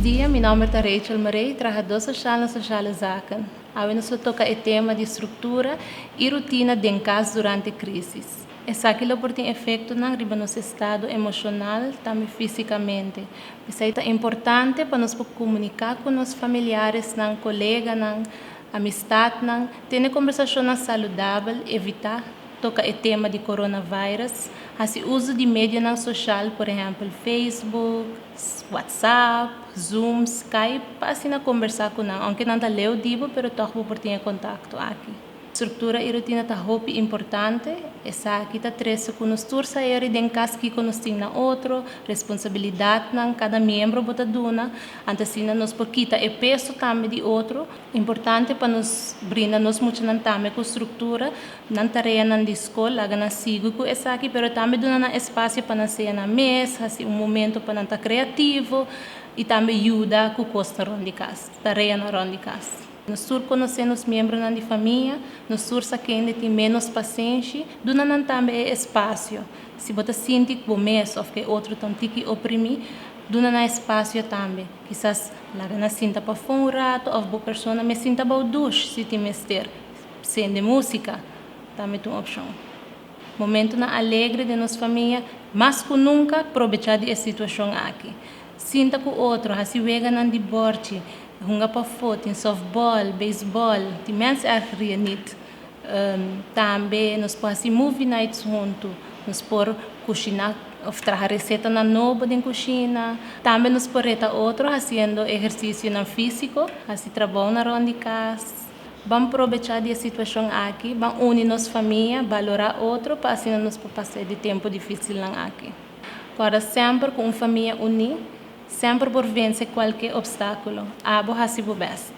Dia, mi nòmber ta Rachel Murray, trahadó sosial na Sociale Zaken. Awe nos lo toka e tema di struktura i rutina den kas durante krísis. Esaki lo por tin efektonan riba nos estado emoshonal, tambe físikamente. P'esei ta importante pa nos por komuniká ku nos familiaresnan, koleganan, amistatnan, tene kombersashonnan saludabel, evitá toka e tema di coronavirus, hasi uso di medionan sosial, por ehèmpel Facebook, WhatsApp, Zoom, Skype, pa asina kombersá ku nan, ounke nan ta leu di bo, pero tòg bo por tin e kontakto aki. Struktura i rutina ta hopi importante. Esaki ta trese ku nos tur sa eri den kas kiko nos tin na otro, responsabilidatnan kada miembro bo ta duna, anto asina nos por kita e peso tambe di otro. Importante pa nos brinda nos muchanan tambe ku struktura, nan tareanan di skol, laga nan sigui ku esaki, pero tambe duna nan espasio pa nan sea nan mes, hasi un momento pa nan ta kreativo i tambe yuda ku kosnan rònt di kas, tareanan rònt di kas. Nos tur konosé nos miembronan di famia, nos tur sa kende tin ménos pasenshi, duna nan tambe e espasio. Si bo ta sinti ku bo mes òf ku e otro ta un tiki oprimí, duna nan espasio tambe. Kisas laga nan sinta pafó un rato òf bo persona mes sinta bou dush si tin mester. Sende músika tambe ta un opshon. Momentunan alegre den nos famia, mas ku nunka probechá di e situashon aki. Sinta ku otro, hasi weganan di bòrchi, hunga pafó, tin sòftbòl, beisbòl, tin mens erg ria nit. Tambe nos por hasi movie nights huntu, nos por kushiná òf traha resetanan nobo den kushina. Tambe nos por reta otro hasiendo ehersisionan físiko, hasi trabounan rònt di kas. Ban probechá di e situashon aki, ban uni nos famia, balorá otro pa asina nos por pasa e di tempu difísilnan aki. Kòrda semper ku un famia uní semper por vense kualke opstákulo. Abo hasi bo bèst.